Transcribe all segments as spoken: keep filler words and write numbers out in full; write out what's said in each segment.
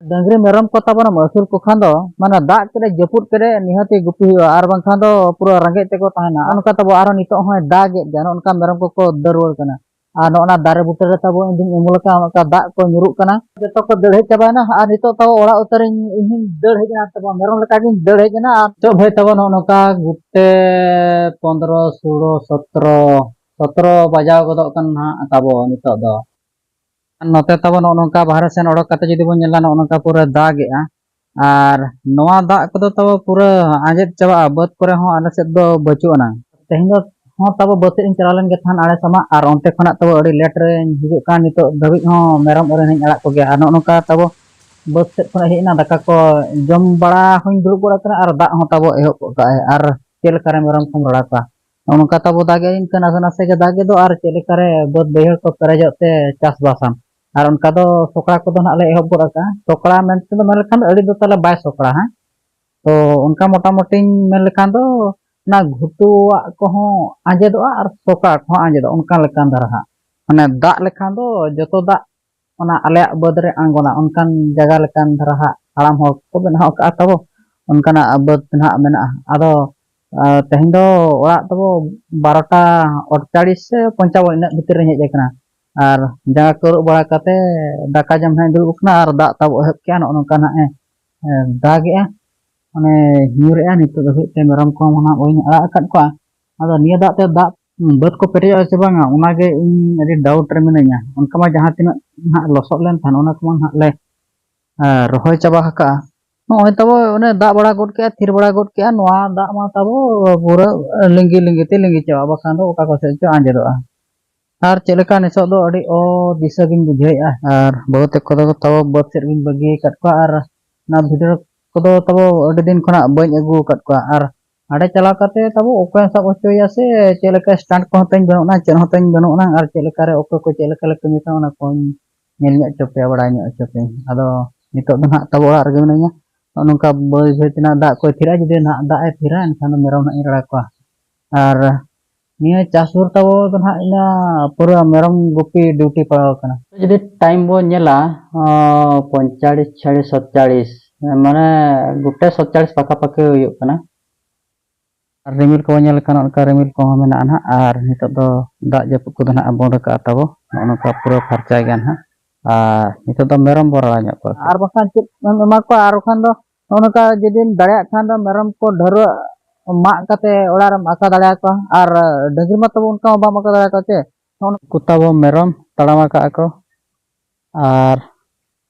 ᱰᱟᱹᱝᱨᱤ ᱢᱮᱨᱚᱢ ᱠᱚ ᱛᱟᱵᱚᱱ ᱮᱢ ᱟᱹᱥᱩᱞ ᱠᱚ ᱠᱷᱟᱱ ᱫᱚ, ᱢᱟᱱᱮ, ᱫᱟᱜ ᱠᱮᱫᱟᱭ, ᱡᱟᱹᱯᱩᱫ ᱠᱮᱫᱟᱭ, ᱱᱤᱦᱟᱹᱛ ᱜᱮ ᱜᱩᱯᱤ ᱦᱩᱭᱩᱜᱼᱟ, ᱟᱨ ᱵᱟᱝᱠᱷᱟᱱ ᱫᱚ ᱯᱩᱨᱟᱹ ᱨᱮᱸᱜᱮᱡ ᱛᱮᱠᱚ ᱛᱟᱦᱮᱱᱟ᱾ ᱟᱨ ᱱᱚᱝᱠᱟ ᱛᱟᱵᱚ ᱟᱨᱦᱚᱸ ᱱᱤᱛᱚᱜ ᱦᱚᱸᱭ ᱫᱟᱜ ᱮᱫ ᱜᱮᱭᱟ, ᱱᱚᱜᱼᱚ ᱱᱚᱝᱠᱟ ᱢᱮᱨᱚᱢ ᱠᱚᱠᱚ ᱫᱟᱹᱲ ᱨᱩᱣᱟᱹᱲ ᱠᱟᱱᱟ᱾ ᱟᱨ ᱱᱚᱜᱼᱚ ᱱᱟ ᱫᱟᱨᱮ ᱵᱩᱴᱟᱹ ᱨᱮ ᱛᱟᱵᱚ ᱤᱧ ᱫᱩᱧ ᱩᱢᱩᱞ ᱟᱠᱟᱱᱟ, ᱱᱚᱝᱠᱟ ᱫᱟᱜ ᱠᱚ ᱧᱩᱨᱩᱜ ᱠᱟᱱᱟ, ᱡᱚᱛᱚ ᱠᱚ ᱫᱟᱹᱲ ᱦᱮᱡ ᱪᱟᱵᱟᱭᱮᱱᱟ᱾ ᱟᱨ ᱱᱤᱛᱚᱜ ᱛᱟᱵᱚ ᱚᱲᱟᱜ ᱩᱛᱟᱹᱨᱤᱧ, ᱤᱧ ᱦᱚᱸᱧ ᱫᱟᱹᱲ ᱦᱮᱡ ᱮᱱᱟ, ᱛᱟᱵᱚ ᱢᱮᱨᱚᱢ ᱞᱮᱠᱟ ᱜᱤᱧ ᱫᱟᱹᱲ ᱦᱮᱡ ᱮᱱᱟ᱾ ᱟᱨ ᱱᱤᱛᱚᱜ ᱵᱷᱟᱹᱭ ᱛᱟᱵᱚ ᱱᱚᱜᱼᱚ ᱱᱚᱝᱠᱟ ᱜᱩᱴᱮ ᱯᱚᱱᱫᱽᱨᱚ, ᱥᱳᱞᱳ, ᱥᱚᱛᱨᱚ, ᱥᱚᱛᱨᱚ ᱵᱟᱡᱟᱣ ᱜᱚᱫᱚᱜ ᱠᱟᱱᱟ ᱱᱟᱦᱟᱜ ᱛᱟᱵᱚ ᱱᱤᱛᱚᱜ ᱫᱚ᱾ ᱟᱨ ᱱᱚᱛᱮ ᱛᱟᱵᱚ ᱱᱚᱜᱼᱚ ᱱᱚᱝᱠᱟ ᱵᱟᱦᱨᱮ ᱥᱮᱱ ᱚᱰᱚᱠ ᱠᱟᱛᱮ ᱡᱩᱫᱤ ᱵᱚᱱ ᱧᱮᱞᱟ, ᱱᱚᱜᱼᱚ ᱱᱚᱝᱠᱟ ᱯᱩᱨᱟᱹ ᱫᱟᱜᱮᱜᱼᱟ᱾ ᱟᱨ ᱱᱚᱣᱟ ᱫᱟᱜ ᱠᱚᱫᱚ ᱛᱟᱵᱚ ᱯᱩᱨᱟᱹ ᱟᱸᱡᱮᱫ ᱪᱟᱵᱟᱜᱼᱟ, ᱵᱟᱹᱫᱽ ᱠᱚᱨᱮ ᱦᱚᱸ ᱟᱞᱮ ᱥᱮᱫ ᱫᱚ ᱵᱟᱹᱪᱩᱜ ᱟᱱᱟ᱾ ᱛᱮᱦᱮᱧ ᱫᱚ ᱦᱚᱸ ᱛᱟᱵᱚ ᱵᱟᱹᱫᱽ ᱥᱮᱫ ᱤᱧ ᱪᱟᱞᱟᱣ ᱞᱮᱱ ᱜᱮ ᱛᱟᱦᱮᱱ ᱟᱲᱮ ᱥᱟᱢᱟᱜ, ᱟᱨ ᱚᱱᱛᱮ ᱠᱷᱚᱱᱟᱜ ᱛᱟᱵᱚ ᱟᱹᱰᱤ ᱞᱮᱴ ᱨᱮᱧ ᱦᱤᱡᱩᱜ ᱠᱟᱱᱟ᱾ ᱱᱤᱛᱚᱜ ᱫᱷᱟᱹᱵᱤᱡ ᱦᱚᱸ ᱢᱮᱨᱚᱢ ᱟᱹᱣᱨᱤᱧ ᱟᱲᱟᱜ ᱠᱚᱜᱮᱭᱟ᱾ ᱟᱨ ᱱᱚᱜᱼᱚ ᱱᱚᱝᱠᱟ ᱛᱟᱵᱚ ᱵᱟᱹᱫᱽ ᱥᱮᱫ ᱠᱷᱚᱱᱟᱜ ᱦᱮᱡ ᱮᱱᱟ, ᱫᱟᱠᱟ ᱠᱚ ᱡᱚᱢ ᱵᱟᱲᱟ ᱦᱚᱸᱧ ᱫᱩᱲᱩᱵ ᱜᱚᱫ ᱟᱠᱟᱱᱟ, ᱟᱨ ᱫᱟᱜ ᱦᱚᱸ ᱛᱟᱵᱚ ᱮᱦᱚᱵ ᱜᱚᱫ ᱠᱟᱜᱼᱟᱭ᱾ ᱟᱨ ᱪᱮᱫ ᱞᱮᱠᱟᱨᱮ ᱢᱮᱨᱚᱢ ᱠᱚᱢ ᱨᱟᱲᱟ ᱠᱚᱣᱟ? ᱱᱚᱜᱼᱚ ᱱᱚᱝᱠᱟ ᱛᱟᱵᱚ ᱫᱟᱜᱮ, ᱤᱱᱠᱟᱹ ᱱᱟᱥᱮ ᱱᱟᱥᱮ ᱜᱮ ᱫᱟᱜᱮ ᱫᱚ, ᱟᱨ ᱪᱮᱫ ᱞᱮᱠᱟᱨᱮ ᱵᱟᱹᱫᱽ ᱵᱟᱹᱭᱦᱟᱹᱲ ᱠᱚ ᱯᱮᱨᱮᱡᱚᱜ ᱛᱮ ᱪᱟᱥᱵᱟᱥᱟᱢ? ᱟᱨ ᱚᱱᱠᱟ ᱫᱚ ᱥᱚᱠᱲᱟ ᱠᱚᱫᱚ ᱱᱟᱦᱟᱜ ᱞᱮ ᱮᱦᱚᱵ ᱜᱚᱫ ᱟᱠᱟᱫᱼᱟ᱾ ᱥᱚᱠᱲᱟ ᱢᱮᱱᱛᱮ ᱫᱚ ᱢᱮᱱ ᱞᱮᱠᱷᱟᱱ ᱫᱚ ᱟᱹᱰᱤ ᱫᱚ ᱛᱟᱞᱮ ᱵᱟᱭ ᱥᱚᱠᱲᱟ ᱦᱟᱸᱜ᱾ ᱛᱚ ᱚᱱᱠᱟ ᱢᱚᱴᱟᱢᱩᱴᱤᱧ ᱢᱮᱱ ᱞᱮᱠᱷᱟᱱ ᱫᱚ ᱚᱱᱟ ᱜᱷᱩᱴᱩᱣᱟᱜ ᱠᱚᱦᱚᱸ ᱟᱸᱡᱮᱫᱚᱜᱼᱟ ᱟᱨ ᱥᱚᱠᱲᱟ ᱠᱚᱦᱚᱸ ᱟᱸᱡᱮᱫᱚᱜᱼᱟ, ᱚᱱᱠᱟ ᱞᱮᱠᱟᱱ ᱫᱷᱟᱨᱟ ᱦᱟᱸᱜ᱾ ᱢᱟᱱᱮ ᱫᱟᱜ ᱞᱮᱠᱷᱟᱱ ᱫᱚ ᱡᱚᱛᱚ ᱫᱟᱜ ᱚᱱᱟ ᱟᱞᱮᱭᱟᱜ ᱵᱟᱹᱫᱽ ᱨᱮ ᱟᱬᱜᱚᱱᱟ, ᱚᱱᱠᱟᱱ ᱡᱟᱭᱜᱟ ᱞᱮᱠᱟᱱ ᱫᱷᱟᱨᱟ ᱦᱟᱸᱜ ᱦᱟᱲᱟᱢ ᱦᱚᱲ ᱠᱚ ᱵᱮᱱᱟᱣ ᱟᱠᱟᱫᱼᱟ ᱛᱟᱵᱚ, ᱚᱱᱠᱟᱱᱟᱜ ᱵᱟᱹᱫᱽ ᱱᱟᱦᱟᱜ ᱢᱮᱱᱟᱜᱼᱟ᱾ ᱟᱫᱚ ᱟᱨ ᱛᱮᱦᱮᱧ ᱫᱚ ᱚᱲᱟᱜ ᱛᱟᱵᱚ ᱵᱟᱨᱚᱴᱟ ᱟᱴᱪᱟᱲᱤᱥ ᱥᱮ ᱯᱚᱧᱪᱟᱵᱚᱱ ᱤᱱᱟᱹᱜ ᱵᱷᱤᱛᱤᱨ ᱨᱮᱧ ᱦᱮᱡ ᱟᱠᱟᱱᱟ᱾ ᱟᱨ ᱡᱟᱸᱜᱟ ᱠᱚ ᱟᱹᱨᱩᱵ ᱵᱟᱲᱟ ᱠᱟᱛᱮ ᱫᱟᱠᱟ ᱡᱚᱢ ᱦᱟᱸᱜ ᱤᱧ ᱫᱩᱲᱩᱵ ᱟᱠᱟᱱᱟ, ᱟᱨ ᱫᱟᱜ ᱛᱟᱵᱚ ᱮᱦᱚᱵ ᱠᱮᱜᱼᱟ, ᱱᱚᱜᱼᱚ ᱱᱚᱝᱠᱟ ᱱᱟᱦᱟᱜ ᱮ, ᱮ, ᱫᱟᱜᱮᱜᱼᱟ, ᱢᱟᱱᱮ ᱧᱩᱨᱮᱜᱼᱟ᱾ ᱱᱤᱛᱚᱜ ᱫᱷᱟᱹᱵᱤᱡ ᱛᱮ ᱢᱮᱨᱚᱢ ᱠᱚᱦᱚᱸ ᱱᱟᱦᱟᱜ ᱵᱟᱹᱧ ᱟᱲᱟᱜ ᱟᱠᱟᱫ ᱠᱚᱣᱟ᱾ ᱟᱫᱚ ᱱᱤᱭᱟᱹ ᱫᱟᱜ ᱛᱮ ᱫᱟᱜ ᱵᱟᱹᱫᱽ ᱠᱚ ᱯᱮᱨᱮᱡᱚᱜᱼᱟ ᱥᱮ ᱵᱟᱝᱟ, ᱚᱱᱟᱜᱮ ᱤᱧ ᱟᱹᱰᱤ ᱰᱟᱣᱩᱴ ᱨᱮ ᱢᱤᱱᱟᱹᱧᱟ᱾ ᱚᱱᱠᱟ ᱢᱟ ᱡᱟᱦᱟᱸ ᱛᱤᱱᱟᱹᱜ ᱱᱟᱦᱟᱜ ᱞᱚᱥᱚᱫ ᱞᱮᱱ ᱛᱟᱦᱮᱸᱱ, ᱚᱱᱟ ᱠᱚᱢᱟ ᱱᱟᱦᱟᱜ ᱞᱮ ᱟᱨ ᱨᱚᱦᱚᱭ ᱪᱟᱵᱟ ᱟᱠᱟᱜᱼᱟ᱾ ᱱᱚᱜᱼᱚᱭ ᱛᱟᱵᱚ ᱚᱱᱮ ᱫᱟᱜ ᱵᱟᱲᱟ ᱜᱚᱫ ᱠᱮᱜᱼᱟ, ᱛᱷᱤᱨ ᱵᱟᱲᱟ ᱜᱚᱫ ᱠᱮᱜᱼᱟ, ᱱᱚᱣᱟ ᱫᱟᱜ ᱢᱟ ᱛᱟᱵᱚ ᱯᱩᱨᱟᱹ ᱞᱤᱸᱜᱤ ᱞᱤᱸᱜᱤ ᱛᱮ ᱞᱤᱸᱜᱤ ᱪᱟᱵᱟᱜᱼᱟ, ᱵᱟᱠᱷᱟᱱ ᱫᱚ ᱚᱠᱟ ᱠᱚ ᱥᱮᱫ ᱪᱚ ᱟᱸᱡᱮᱫᱚᱜᱼᱟ᱾ ᱟᱨ ᱪᱮᱫ ᱞᱮᱠᱟ ᱱᱤᱛᱚᱜ ᱫᱚ ᱟᱹᱰᱤ ᱚᱫᱤᱥᱟᱹ ᱜᱤᱧ ᱵᱩᱡᱷᱟᱹᱣᱮᱫᱼᱟ᱾ ᱟᱨ ᱵᱟᱹᱦᱩ ᱛᱟᱠᱚ ᱫᱚ ᱛᱟᱵᱚ ᱵᱟᱹᱫᱽ ᱥᱮᱫ ᱜᱤᱧ ᱵᱟᱹᱜᱤ ᱟᱠᱟᱫ ᱠᱚᱣᱟ, ᱟᱨ ᱚᱱᱟ ᱵᱷᱤᱰᱤᱭᱳ ᱠᱚᱫᱚ ᱛᱟᱵᱚ ᱟᱹᱰᱤ ᱫᱤᱱ ᱠᱷᱚᱱᱟᱜ ᱵᱟᱹᱧ ᱟᱹᱜᱩ ᱟᱠᱟᱫ ᱠᱚᱣᱟ᱾ ᱟᱨ ᱦᱟᱸᱰᱮ ᱪᱟᱞᱟᱣ ᱠᱟᱛᱮ ᱛᱟᱵᱚ ᱚᱠᱚᱭᱮᱢ ᱥᱟᱵ ᱦᱚᱪᱚᱭᱮᱭᱟ ᱥᱮ ᱪᱮᱫ ᱞᱮᱠᱟ ᱥᱴᱟᱱᱴ ᱠᱚᱦᱚᱸ ᱛᱟᱹᱧ ᱵᱟᱹᱱᱩᱜᱼᱟ, ᱪᱮᱫ ᱦᱚᱸ ᱛᱟᱹᱧ ᱵᱟᱹᱱᱩᱜᱼᱟ, ᱟᱨ ᱪᱮᱫ ᱞᱮᱠᱟᱨᱮ ᱚᱠᱚᱭ ᱠᱚ ᱪᱮᱫ ᱞᱮᱠᱟ ᱞᱮ ᱠᱟᱹᱢᱤ ᱠᱟᱱᱟ ᱚᱱᱟ ᱠᱚᱧ ᱧᱮᱞ ᱧᱚᱜ ᱦᱚᱪᱚ ᱯᱮᱭᱟ, ᱵᱟᱲᱟᱭ ᱧᱚᱜ ᱦᱚᱪᱚ ᱯᱮᱭᱟ᱾ ᱟᱫᱚ ᱱᱤᱛᱚᱜ ᱫᱚ ᱱᱟᱦᱟᱜ ᱛᱟᱵᱚ ᱚᱲᱟᱜ ᱨᱮᱜᱮ ᱢᱮᱱᱟᱧᱟ᱾ ᱱᱚᱜᱼᱚ ᱱᱚᱝᱠᱟ ᱵᱟᱹᱭ ᱵᱟᱹᱭ ᱛᱮ ᱱᱟᱦᱟᱜ ᱫᱟᱜ ᱠᱚᱭ ᱛᱷᱤᱨᱟ, ᱡᱩᱫᱤ ᱱᱟᱦᱟᱜ ᱫᱟᱜ ᱮ ᱛᱷᱤᱨᱟ ᱮᱱᱠᱷᱟᱱ ᱫᱚ ᱢᱮᱨᱚᱢ ᱱᱟᱦᱟᱜ ᱤᱧ ᱨᱟᱲᱟ ᱠᱚᱣᱟ᱾ ᱟᱨ ᱱᱤᱭᱟᱹ ᱪᱟᱥ ᱵᱷᱳᱨ ᱛᱟᱵᱚ ᱫᱚ ᱱᱟᱦᱟᱜ ᱤᱱᱟᱹ ᱯᱩᱨᱟᱹ ᱢᱮᱨᱚᱢ ᱜᱩᱯᱤ ᱰᱤᱭᱩᱴᱤ ᱯᱟᱲᱟᱣ ᱟᱠᱟᱱᱟ᱾ ᱡᱩᱫᱤ ᱴᱟᱭᱤᱢ ᱵᱚᱱ ᱧᱮᱞᱟ, ᱟᱸ, ᱯᱚᱧᱪᱟᱲᱤᱥ ᱪᱷᱟᱲᱤ ᱥᱟᱛᱪᱟᱲᱤᱥ, ᱢᱟᱱᱮ ᱜᱚᱴᱮ ᱥᱟᱛᱪᱟᱲᱤᱥ ᱯᱟᱠᱟ ᱯᱟᱠᱤ ᱦᱩᱭᱩᱜ ᱠᱟᱱᱟ᱾ ᱟᱨ ᱨᱤᱢᱤᱞ ᱠᱚ ᱧᱮᱞ ᱞᱮᱠᱷᱟᱱ ᱚᱱᱠᱟ ᱨᱤᱢᱤᱞ ᱠᱚᱦᱚᱸ ᱢᱮᱱᱟᱜᱼᱟ ᱱᱟᱦᱟᱜ, ᱟᱨ ᱱᱤᱛᱚᱜ ᱫᱚ ᱫᱟᱜ ᱡᱟᱹᱯᱩᱫ ᱠᱚᱫᱚ ᱱᱟᱦᱟᱜ ᱵᱚᱱᱫ ᱟᱠᱟᱫᱼᱟ ᱛᱟᱵᱚ, ᱱᱚᱜᱼᱚ ᱱᱚᱝᱠᱟ ᱯᱩᱨᱟᱹ ᱯᱷᱟᱨᱪᱟ ᱜᱮᱭᱟ ᱱᱟᱦᱟᱜ᱾ ᱟᱨ ᱱᱤᱛᱚᱜ ᱫᱚ ᱢᱮᱨᱚᱢ ᱵᱚᱱ ᱨᱟᱲᱟ ᱧᱚᱜ ᱠᱚᱣᱟ᱾ ᱟᱨ ᱵᱟᱠᱷᱟᱱ ᱪᱮᱫ ᱮᱢ ᱮᱢᱟ ᱠᱚᱣᱟ? ᱟᱨ ᱵᱟᱠᱷᱟᱱ ᱫᱚ ᱱᱚᱜᱼᱚ ᱱᱚᱝᱠᱟ ᱡᱩᱫᱤᱢ ᱫᱟᱲᱮᱭᱟᱜ ᱠᱷᱟᱱ ᱫᱚ ᱢᱮᱨᱚᱢ ᱠᱚ ᱰᱷᱟᱹᱨᱣᱟᱹᱜ ᱢᱟᱜ ᱠᱟᱛᱮ ᱚᱲᱟᱜ ᱨᱮᱢ ᱟᱠᱟ ᱫᱟᱲᱮᱭᱟᱠᱚᱣᱟ, ᱟᱨ ᱰᱟᱹᱝᱨᱤ ᱢᱟ ᱛᱟᱵᱚ ᱚᱱᱠᱟ ᱢᱟ ᱵᱟᱢ ᱟᱠᱟ ᱫᱟᱲᱮᱭᱟᱠᱚᱣᱟ ᱪᱮ᱾ ᱱᱚᱜᱼᱚ ᱱᱚᱝᱠᱟ ᱛᱟᱵᱚ ᱢᱮᱨᱚᱢ ᱛᱟᱲᱟᱢ ᱟᱠᱟᱫᱼᱟ ᱠᱚ, ᱟᱨ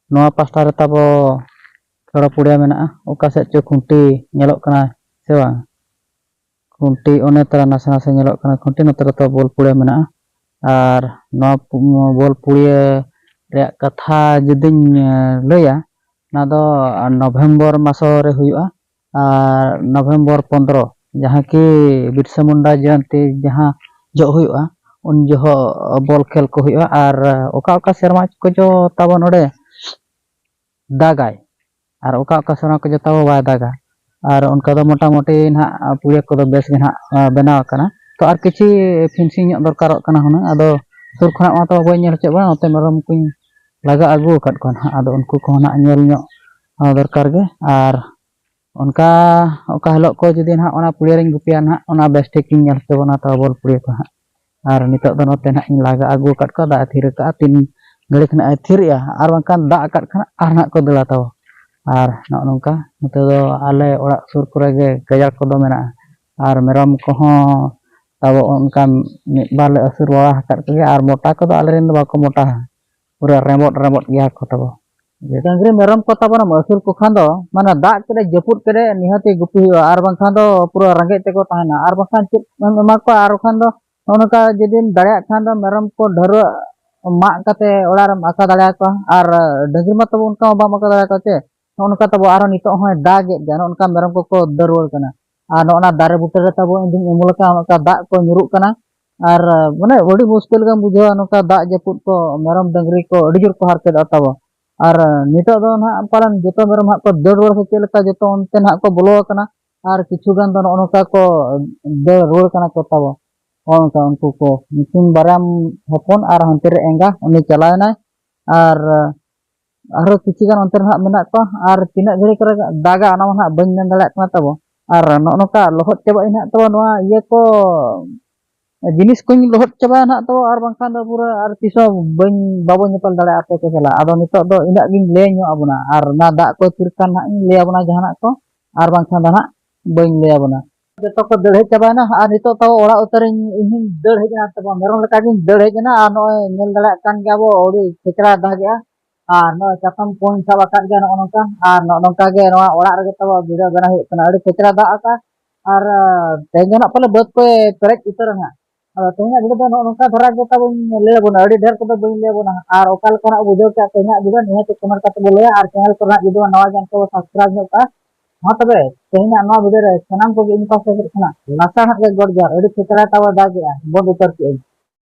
ᱱᱚᱣᱟ ᱯᱟᱥᱴᱟ ᱨᱮ ᱛᱟᱵᱚ ᱠᱷᱮᱲᱚ ᱯᱩᱲᱤᱭᱟᱹ ᱢᱮᱱᱟᱜᱼᱟ, ᱚᱠᱟ ᱥᱮᱫ ᱪᱚ ᱠᱷᱩᱱᱴᱤ ᱧᱮᱞᱚᱜ ᱠᱟᱱᱟ ᱥᱮ ᱵᱟᱝ? ᱠᱷᱩᱱᱴᱤ ᱚᱱᱮ ᱛᱚᱨᱟ ᱱᱟᱥᱮ ᱱᱟᱥᱮ ᱧᱮᱞᱚᱜ ᱠᱟᱱᱟ ᱠᱷᱩᱱᱴᱤ, ᱱᱚᱛᱮ ᱨᱮ ᱛᱟᱵᱚ ᱵᱚᱞ ᱯᱩᱲᱤᱭᱟᱹ ᱢᱮᱱᱟᱜᱼᱟ᱾ ᱟᱨ ᱱᱚᱣᱟ ᱯᱩ-, ᱵᱚᱞ ᱯᱩᱲᱤᱭᱟᱹ ᱨᱮᱭᱟᱜ ᱠᱟᱛᱷᱟ ᱡᱩᱫᱤᱧ, ᱮ, ᱞᱟᱹᱭᱟ, ᱚᱱᱟ ᱫᱚ ᱱᱚᱵᱷᱮᱢᱵᱚᱨ ᱢᱟᱥᱚ ᱨᱮ ᱦᱩᱭᱩᱜᱼᱟ᱾ ᱟᱨ ᱱᱚᱵᱷᱮᱢᱵᱚᱨ ᱯᱚᱱᱫᱽᱨᱚ, ᱡᱟᱦᱟᱸ ᱠᱤ ᱵᱤᱨᱥᱟ ᱢᱩᱱᱰᱟ ᱡᱚᱭᱚᱱᱛᱤ ᱡᱟᱦᱟᱸ ᱡᱚᱦᱚᱜ ᱦᱩᱭᱩᱜᱼᱟ, ᱩᱱ ᱡᱚᱦᱚᱜ ᱵᱚᱞ ᱠᱷᱮᱞ ᱠᱚ ᱦᱩᱭᱩᱜᱼᱟ᱾ ᱟᱨ ᱚᱠᱟ ᱚᱠᱟ ᱥᱮᱨᱢᱟ ᱠᱚ ᱪᱚ ᱛᱟᱵᱚ ᱱᱚᱰᱮ ᱫᱟᱜᱟᱭ, ᱟᱨ ᱚᱠᱟ ᱚᱠᱟ ᱥᱮᱨᱢᱟ ᱠᱚ ᱪᱚ ᱛᱟᱵᱚ ᱵᱟᱭ ᱫᱟᱜᱟ᱾ ᱟᱨ ᱚᱱᱠᱟ ᱫᱚ ᱢᱚᱴᱟᱢᱩᱴᱤ ᱱᱟᱦᱟᱜ ᱯᱩᱲᱤᱭᱟᱹ ᱠᱚᱫᱚ ᱵᱮᱥ ᱜᱮ ᱱᱟᱦᱟᱜ, ᱟ, ᱵᱮᱱᱟᱣ ᱟᱠᱟᱱᱟ᱾ ᱛᱚ ᱟᱨ ᱠᱤᱪᱷᱤ ᱯᱷᱤᱱᱥᱤᱝ ᱧᱚᱜ ᱫᱚᱨᱠᱟᱨᱚᱜ ᱠᱟᱱᱟ ᱦᱩᱱᱟᱹᱝ᱾ ᱟᱫᱚ ᱥᱩᱨ ᱠᱷᱚᱱᱟᱜ ᱢᱟ ᱛᱚ ᱵᱟᱹᱧ ᱧᱮᱞ ᱦᱚᱪᱚᱭᱮᱫ ᱵᱟᱝ, ᱱᱚᱛᱮ ᱢᱮᱨᱚᱢ ᱠᱚᱧ ᱞᱟᱜᱟ ᱟᱹᱜᱩ ᱟᱠᱟᱫ ᱠᱚᱣᱟ ᱱᱟᱦᱟᱜ᱾ ᱟᱫᱚ ᱩᱱᱠᱩ ᱠᱚᱦᱚᱸ ᱱᱟᱦᱟᱜ ᱧᱮᱞ ᱧᱚᱜ, ᱟ, ᱫᱚᱨᱠᱟᱨ ᱜᱮ᱾ ᱟᱨ ᱚᱱᱠᱟ ᱚᱠᱟ ᱦᱤᱞᱳᱜ ᱠᱚ ᱡᱩᱫᱤ ᱱᱟᱦᱟᱜ ᱚᱱᱟ ᱯᱩᱲᱤᱭᱟᱹ ᱨᱤᱧ ᱜᱩᱯᱤᱭᱟ ᱱᱟᱦᱟᱜ, ᱚᱱᱟ ᱵᱮᱥ ᱴᱷᱤᱠ ᱤᱧ ᱧᱮᱞ ᱦᱚᱪᱚ ᱵᱚᱱᱟ ᱛᱚ ᱵᱚᱞ ᱯᱩᱲᱤᱭᱟᱹ ᱠᱚ ᱦᱟᱸᱜ᱾ ᱟᱨ ᱱᱤᱛᱚᱜ ᱫᱚ ᱱᱚᱛᱮ ᱱᱟᱦᱟᱜ ᱤᱧ ᱞᱟᱜᱟ ᱟᱹᱜᱩ ᱟᱠᱟᱫ ᱠᱚᱣᱟ, ᱫᱟᱜ ᱮ ᱛᱷᱤᱨ ᱟᱠᱟᱫᱼᱟ, ᱛᱤᱱ ᱜᱷᱟᱹᱲᱤᱡ ᱠᱷᱚᱱᱟᱜ ᱮ ᱛᱷᱤᱨᱮᱜᱼᱟ, ᱟᱨ ᱵᱟᱝᱠᱷᱟᱱ ᱫᱟᱜ ᱟᱠᱟᱫ ᱠᱷᱟᱱ ᱟᱨ ᱱᱟᱦᱟᱜ ᱠᱚ ᱫᱟᱹᱲᱟ ᱛᱟᱵᱚ᱾ ᱟᱨ ᱱᱚᱜᱼᱚ ᱱᱚᱝᱠᱟ ᱱᱚᱛᱮ ᱫᱚ ᱟᱞᱮ ᱚᱲᱟᱜ ᱥᱩᱨ ᱠᱚᱨᱮ ᱜᱮ ᱜᱟᱡᱟᱲ ᱠᱚᱫᱚ ᱢᱮᱱᱟᱜᱼᱟ᱾ ᱟᱨ ᱢᱮᱨᱚᱢ ᱠᱚᱦᱚᱸ ᱛᱟᱵᱚ ᱚᱱᱠᱟ ᱢᱤᱫ ᱵᱟᱨ ᱞᱮ ᱟᱹᱥᱩᱞ ᱵᱟᱲᱟ ᱟᱠᱟᱫ ᱠᱚᱜᱮᱭᱟ, ᱟᱨ ᱢᱚᱴᱟ ᱠᱚᱫᱚ ᱟᱞᱮ ᱨᱮᱱ ᱫᱚ ᱵᱟᱠᱚ ᱢᱚᱴᱟᱜᱼᱟ, ᱯᱩᱨᱟᱹ ᱨᱮᱸᱵᱚᱴ ᱨᱮᱸᱵᱚᱴ ᱜᱮᱭᱟ ᱠᱚ ᱛᱟᱵᱚ᱾ ᱰᱟᱹᱝᱨᱤ ᱢᱮᱨᱚᱢ ᱠᱚ ᱛᱟᱵᱚᱱ ᱮᱢ ᱟᱹᱥᱩᱞ ᱠᱚ ᱠᱷᱟᱱ ᱫᱚ, ᱢᱟᱱᱮ ᱫᱟᱜ ᱠᱮᱫᱟᱭ ᱡᱟᱹᱯᱩᱫ ᱠᱮᱫᱟᱭ ᱱᱤᱦᱟᱹᱛᱤ ᱜᱩᱯᱤ ᱦᱩᱭᱩᱜᱼᱟ, ᱟᱨ ᱵᱟᱝᱠᱷᱟᱱ ᱫᱚ ᱯᱩᱨᱟᱹ ᱨᱮᱸᱜᱮᱡ ᱛᱮᱠᱚ ᱛᱟᱦᱮᱱᱟ᱾ ᱟᱨ ᱵᱟᱝᱠᱷᱟᱱ ᱪᱮᱫ ᱮᱢ ᱮᱢᱟ ᱠᱚᱣᱟ? ᱟᱨ ᱵᱟᱠᱷᱟᱱ ᱫᱚ ᱱᱚᱜᱼᱚ ᱱᱚᱝᱠᱟ ᱡᱩᱫᱤᱢ ᱫᱟᱲᱮᱭᱟᱜ ᱠᱷᱟᱱ ᱫᱚ ᱢᱮᱨᱚᱢ ᱠᱚ ᱰᱷᱟᱹᱨᱣᱟᱹᱜ ᱢᱟᱜ ᱠᱟᱛᱮ ᱚᱲᱟᱜ ᱨᱮᱢ ᱟᱠᱟ ᱫᱟᱲᱮᱭᱟᱠᱚᱣᱟ, ᱟᱨ ᱰᱟᱹᱝᱨᱤ ᱢᱟ ᱛᱟᱵᱚ ᱚᱱᱠᱟ ᱢᱟ ᱵᱟᱢ ᱟᱠᱟ ᱫᱟᱲᱮᱭᱟᱠᱚᱣᱟ ᱪᱮ᱾ ᱱᱚᱜᱼᱚ ᱱᱚᱝᱠᱟ ᱛᱟᱵᱚ ᱟᱨᱦᱚᱸ ᱱᱤᱛᱚᱜ ᱦᱚᱸᱭ ᱫᱟᱜᱮᱫ ᱜᱮᱭᱟ, ᱱᱚᱜᱼᱚ ᱱᱚᱝᱠᱟ ᱢᱮᱨᱚᱢ ᱠᱚᱠᱚ ᱫᱟᱹᱲ ᱨᱩᱣᱟᱹᱲ ᱠᱟᱱᱟ᱾ ᱟᱨ ᱱᱚᱜᱼᱚ ᱱᱟ ᱫᱟᱨᱮ ᱵᱩᱴᱟᱹ ᱨᱮ ᱛᱟᱵᱚ ᱤᱧ ᱫᱩᱧ ᱩᱢᱩᱞ ᱟᱠᱟᱱᱟ, ᱱᱚᱜᱼᱚ ᱱᱚᱝᱠᱟ ᱫᱟᱜ ᱠᱚ ᱧᱩᱨᱩᱜ ᱠᱟᱱᱟ᱾ ᱟᱨ ᱢᱟᱱᱮ ᱟᱹᱰᱤ ᱢᱩᱥᱠᱤᱞ ᱜᱮᱢ ᱵᱩᱡᱷᱟᱹᱣᱟ, ᱱᱚᱝᱠᱟ ᱫᱟᱜ ᱡᱟᱹᱯᱩᱫ ᱠᱚ ᱢᱮᱨᱚᱢ ᱰᱟᱹᱝᱨᱤ ᱠᱚ ᱟᱹᱰᱤ ᱡᱳᱨ ᱠᱚ ᱦᱟᱨᱠᱮᱛᱚᱜᱼᱟ ᱛᱟᱵᱚ᱾ ᱟᱨ ᱱᱤᱛᱚᱜ ᱫᱚ ᱱᱟᱦᱟᱜ ᱯᱟᱞᱮᱱ ᱡᱚᱛᱚ ᱢᱮᱨᱚᱢ ᱦᱟᱸᱜ ᱠᱚ ᱫᱟᱹᱲ ᱨᱩᱣᱟᱹᱲ ᱥᱮ ᱪᱮᱫ ᱞᱮᱠᱟ, ᱡᱚᱛᱚ ᱚᱱᱛᱮ ᱱᱟᱦᱟᱜ ᱠᱚ ᱵᱚᱞᱚ ᱟᱠᱟᱱᱟ᱾ ᱟᱨ ᱠᱤᱪᱷᱩ ᱜᱟᱱ ᱫᱚ ᱱᱚᱜᱼᱚ ᱱᱚᱝᱠᱟ ᱠᱚ ᱫᱟᱹᱲ ᱨᱩᱣᱟᱹᱲ ᱠᱟᱱᱟ ᱠᱚ ᱛᱟᱵᱚ᱾ ᱦᱚᱸ, ᱚᱱᱠᱟ ᱩᱱᱠᱩ ᱠᱚ ᱧᱩᱛᱩᱢ ᱵᱟᱨᱭᱟᱢ ᱦᱚᱯᱚᱱ ᱟᱨ ᱦᱟᱱᱛᱮ ᱨᱮ ᱮᱸᱜᱟ, ᱩᱱᱤ ᱪᱟᱞᱟᱣᱮᱱᱟᱭ᱾ ᱟᱨ ᱟᱨᱦᱚᱸ ᱠᱤᱪᱷᱩ ᱜᱟᱱ ᱚᱱᱛᱮ ᱨᱮ ᱦᱟᱸᱜ ᱢᱮᱱᱟᱜ ᱠᱚᱣᱟ, ᱟᱨ ᱛᱤᱱᱟᱹᱜ ᱜᱷᱟᱹᱲᱤᱡ ᱠᱚᱨᱮ ᱫᱟᱜᱟ ᱚᱱᱟ ᱢᱟ ᱦᱟᱸᱜ ᱵᱟᱹᱧ ᱢᱮᱱ ᱫᱟᱲᱮᱭᱟᱜ ᱠᱟᱱᱟ ᱛᱟᱵᱚ᱾ ᱟᱨ ᱱᱚᱜᱼᱚ ᱱᱚᱝᱠᱟ ᱞᱚᱦᱚᱫ ᱪᱟᱵᱟᱜ ᱟᱹᱧ ᱦᱟᱸᱜ ᱛᱟᱵᱚ ᱱᱚᱣᱟ ᱤᱭᱟᱹ ᱠᱚ, ᱡᱤᱱᱤᱥ ᱠᱚᱧ ᱞᱚᱦᱚᱫ ᱪᱟᱵᱟᱭᱟ ᱦᱟᱸᱜ ᱛᱟᱵᱚ, ᱟᱨ ᱵᱟᱝᱠᱷᱟᱱ ᱫᱚ ᱯᱩᱨᱟᱹ ᱟᱨ ᱛᱤᱥ ᱦᱚᱸ ᱵᱟᱹᱧ, ᱵᱟᱵᱚ ᱧᱮᱯᱮᱞ ᱫᱟᱲᱮᱭᱟᱜᱼᱟ ᱟᱯᱮ ᱠᱚ ᱥᱟᱞᱟᱜ᱾ ᱟᱫᱚ ᱱᱤᱛᱚᱜ ᱫᱚ ᱤᱱᱟᱹᱜ ᱜᱤᱧ ᱞᱟᱹᱭ ᱧᱚᱜ ᱟᱵᱚᱱᱟ, ᱟᱨ ᱚᱱᱟ ᱫᱟᱜ ᱠᱚ ᱛᱤᱨ ᱠᱷᱟᱱ ᱦᱟᱸᱜ ᱤᱧ ᱞᱟᱹᱭ ᱟᱵᱚᱱᱟ ᱡᱟᱦᱟᱱᱟᱜ ᱠᱚ, ᱟᱨ ᱵᱟᱝᱠᱷᱟᱱ ᱫᱚ ᱦᱟᱸᱜ ᱵᱟᱹᱧ ᱞᱟᱹᱭ ᱟᱵᱚᱱᱟ᱾ ᱡᱚᱛᱚ ᱠᱚ ᱫᱟᱹᱲ ᱦᱮᱡ ᱪᱟᱵᱟᱭᱮᱱᱟ, ᱟᱨ ᱱᱤᱛᱚᱜ ᱛᱟᱵᱚ ᱚᱲᱟᱜ ᱩᱛᱟᱹᱨᱤᱧ, ᱤᱧ ᱦᱚᱸᱧ ᱫᱟᱹᱲ ᱦᱮᱡ ᱮᱱᱟ ᱛᱟᱵᱚ, ᱢᱮᱨᱚᱢ ᱞᱮᱠᱟᱜᱤᱧ ᱫᱟᱹᱲ ᱦᱮᱡ ᱮᱱᱟ᱾ ᱟᱨ ᱱᱚᱜᱼᱚᱭ ᱧᱮᱞ ᱫᱟᱲᱮᱭᱟᱜ ᱠᱟᱱ ᱜᱮᱭᱟ ᱵᱚ, ᱟᱹᱰᱤ ᱠᱷᱮᱪᱲᱟ ᱫᱟᱜᱮᱜᱼᱟ᱾ ᱟᱨ ᱱᱚᱜᱼᱚᱭ ᱪᱟᱛᱚᱢ ᱠᱚᱧ ᱥᱟᱵ ᱟᱠᱟᱫ ᱜᱮᱭᱟ ᱱᱚᱜᱼᱚ ᱱᱚᱝᱠᱟ᱾ ᱟᱨ ᱱᱚᱜᱼᱚ ᱱᱚᱝᱠᱟ ᱜᱮ ᱱᱚᱣᱟ ᱚᱲᱟᱜ ᱨᱮᱜᱮ ᱛᱟᱵᱚ video ᱵᱮᱱᱟᱣ ᱦᱩᱭᱩᱜ ᱠᱟᱱᱟ᱾ ᱟᱹᱰᱤ ᱠᱷᱮᱪᱲᱟ ᱫᱟᱜ ᱟᱠᱟᱫ, ᱟᱨ ᱟᱸ, ᱛᱮᱦᱮᱧ ᱫᱚ ᱱᱟᱜ ᱯᱟᱞᱮ ᱵᱟᱹᱫᱽ ᱠᱚᱭ ᱯᱮᱨᱮᱡ ᱩᱛᱟᱹᱨᱟ ᱱᱟᱜ᱾ ᱟᱫᱚ ᱛᱮᱦᱮᱧᱟᱜ video ᱫᱚ ᱱᱚᱜᱼᱚ ᱱᱚᱝᱠᱟ ᱫᱷᱟᱨᱟ ᱜᱮ ᱛᱟᱵᱚᱧ ᱞᱟᱹᱭ ᱟᱵᱚᱱᱟ, ᱟᱹᱰᱤ ᱰᱷᱮᱨ ᱠᱚᱫᱚ ᱵᱟᱹᱧ ᱞᱟᱹᱭ ᱟᱵᱚᱱᱟ᱾ ᱟᱨ ᱚᱠᱟ ᱞᱮᱠᱟᱱᱟᱜ ᱵᱩᱡᱷᱟᱹᱣ ᱠᱮᱫ ᱛᱮᱦᱮᱧᱟᱜ video, ᱱᱤᱦᱟᱹᱛ comment ᱠᱟᱛᱮ ᱵᱚ ᱞᱟᱹᱭᱟ᱾ ᱟᱨ channel ᱠᱚᱨᱮᱱᱟᱜ ᱡᱩᱫᱤ ᱱᱟᱣᱟ ᱜᱮᱭᱟᱱ ᱠᱚ subscribe ᱧᱚᱜ ᱠᱟᱜᱼᱟ᱾ ᱢᱟ ᱛᱚᱵᱮ, ᱛᱮᱦᱮᱧᱟᱜ ᱱᱚᱣᱟ video ᱨᱮ ᱥᱟᱱᱟᱢ ᱠᱚᱜᱮ ᱤᱧ ᱯᱟᱥᱴᱟ ᱥᱮᱫ ᱠᱷᱚᱱᱟᱜ ᱞᱟᱥᱟᱲ ᱦᱟᱸᱜ ᱜᱮ ᱜᱚᱰ ᱡᱚᱦᱟᱨ᱾ ᱟᱹᱰᱤ ᱠᱷᱮᱪᱲᱟ ᱛᱟᱵᱚ ᱫᱟᱜᱮᱜᱼᱟ, ᱵᱚᱱᱫ ᱩᱛᱟᱹᱨ ᱠᱮᱜᱼᱟᱹᱧ᱾